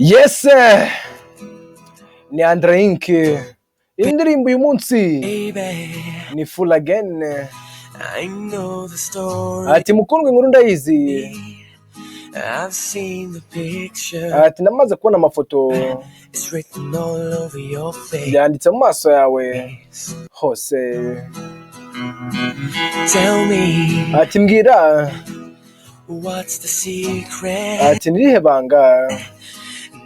Yes, ni Andre Ink. Indirimbo uyu munsi Baby, ni Fool Again. I know the story. Ati: "Mukundwa, inkuru ndayizi." I've seen the picture. Ati: "Namaze kubona amafoto." It's written all over your face. Byanditse mu maso yawe hose. Tell me, Ati: "Mbwira." what's the secret Ati: "Nirihe banga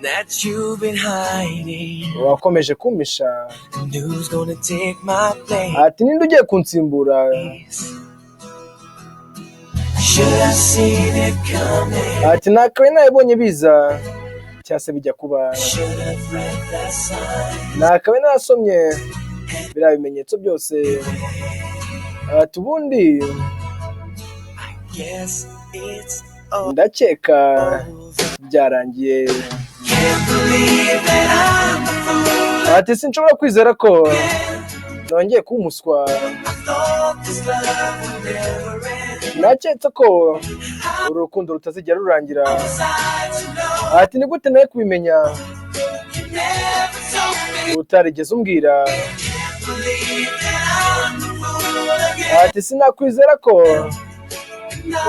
that you've been hiding? wakomeje kumpisha?" And who's gonna take my place? Ati: "Ninde ugiye kunsimbura?" Should have seen it coming. Ati: "Nakabaye nabibonye biza cyangwa se bijya kuba." Should have read the sign. Nakabaye narasomye biriya bimenyetso byose. Ati: "Ubundi I guess it's over. ndakeka byarangiye." Can't believe that I'm the fool. Ati: "Sinshobora kwizera ko nongeye kuba umuswa." I thought this love would never end. Naketse ko uru rukundo rutazigera rurangira. Was I to know Ati: "Ni gute nawe kubimenya you never told me? utarigeze umbwira?" Can't believe that I'm the fool again. Ati: "Sinakwizera ko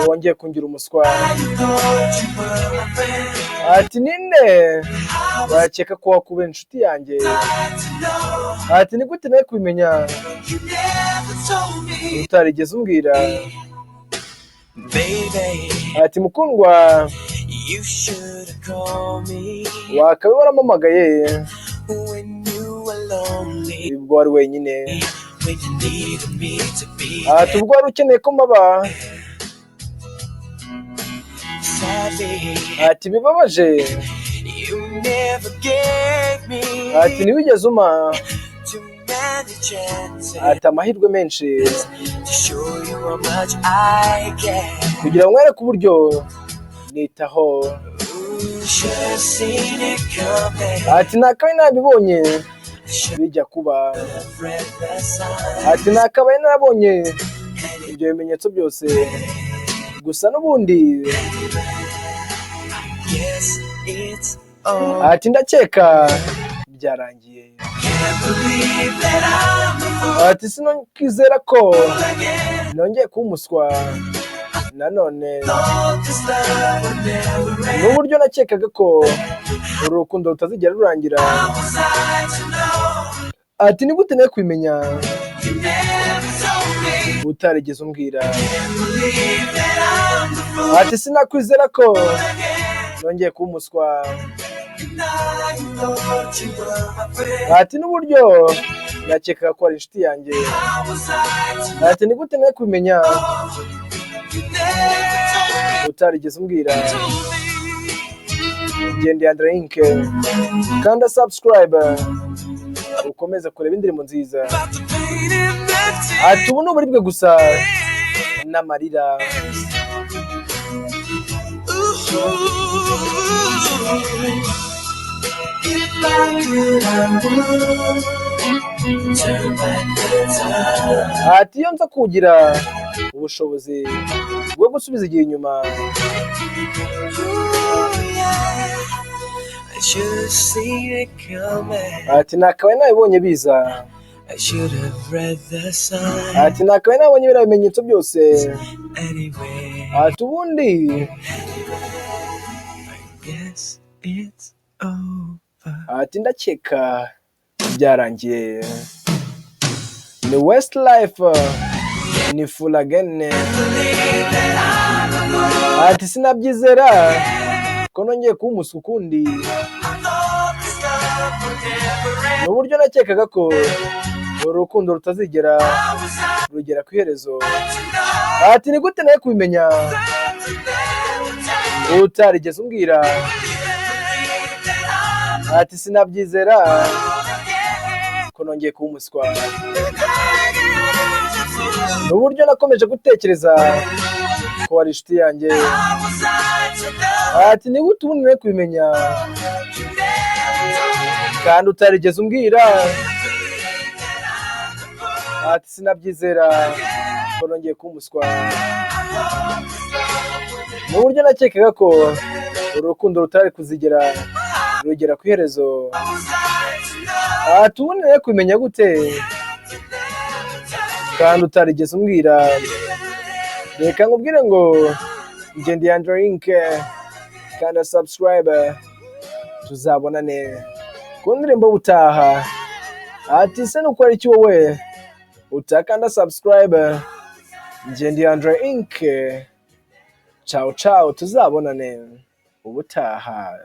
wongeye kungira umuswa." I thought you were my friend. Ati: "Ninde How was wakeka ko wakubera inshuti yanjye?" I to know Ati: "Ni gute nawe kubimenya you never told me? utarigeze umbwira?" Baby, Ati: "Mukundwa, you should have called me wakabaye warampamagaye when you were lonely, ubwo wari wenyine, when you needed me to be Ati there. ubwo wari ukeneye ko mpaba." Sadly, Ati: "Bibabaje," you never gave me Ati: "Ntiwigeze umpa," too many chances Ati: "amahirwe menshi to show you how much I care. kugira ngo nkwereke uburyo nitaho." Ooh, should have seen it coming. Ati: "Nakabaye nabibonye Should bijya kuba." have read the signs. Ati: "Nakabaye narabonye ibyo bimenyetso byose, gusa n'ubundi." Guess it's over. Ati: "Ndakeka byarangiye." Can't believe that I'm the fool Ati: "Sinokizera ko again. nongeye kuba umuswa nanone." Thought this love would never end. N'uburyo nakekaga ko uru rukundo rutazigera rurangira. How was I to know? Ati: "Ni gute nawe kubimenya You never told me. utarigeze umbwira?" Can't believe that I'm the fool Ati: "Sinakwizera ko again. nongeye kuba umuswa." And I thought you were my friend. Ati: "N'uburyo nakekaga ko ari inshuti yanjye." How was I to Ati: "Ni gute nawe kubimenya know? You never told me. utarigeze umbwira?" Told me. Genda ya Drink, kanda subscribe, ukomeze kureba indirimbo nziza. About the pain and the Ati: "Ubu ni uburibwe gusa tears. n'amarira." Ooh. If I could, I would turn back the time. Ati: "Iyo nza kugira ubushobozi bwo gusubiza igihe inyuma." Ooh, yeah. I should have seen it coming. Ati: "Nakabaye nabibonye biza." I should have read the signs. Ati: "Nakabaye nabonye biriya bimenyetso byose." Anyway, Ati: "Ubundi," I guess it's over. Ati: "Ndakeka byarangiye." Ni Westlife, ni Fool Again. Ati: "Sinabyizera ko nongeye kuba umuswa ukundi." Ni uburyo nakekaga ko uru rukundo rutazigera rugera ku iherezo. Ati: "Ni gute nawe kubimenya utarigeze umbwira?" Ati: "Sinabyizera ko nongeye kuba umuswa." Ni uburyo nakomeje gutekereza ko wari inshuti yanjye. Ati: "Ni gute ubundi nawe kubimenya kandi utarigeze umbwira?" Ati: "Sinabyizera ko nongeye kuba umuswa." Mu buryo nakekaga ko uru rukundo rutari kuzigera Rugera ku iherezo. Ati: "Ubundi nari kubimenya gute kandi utarigeze umbwira?" Reka nkubwire ngo njye ndi Android, kanda subscribe, tuzabonane ku ndirimbo ubutaha. Ati: "Se nuko ari iki wowe utakanda subscribe?" Njye ndi Android, ciao ciao, tuzabonane ubutaha.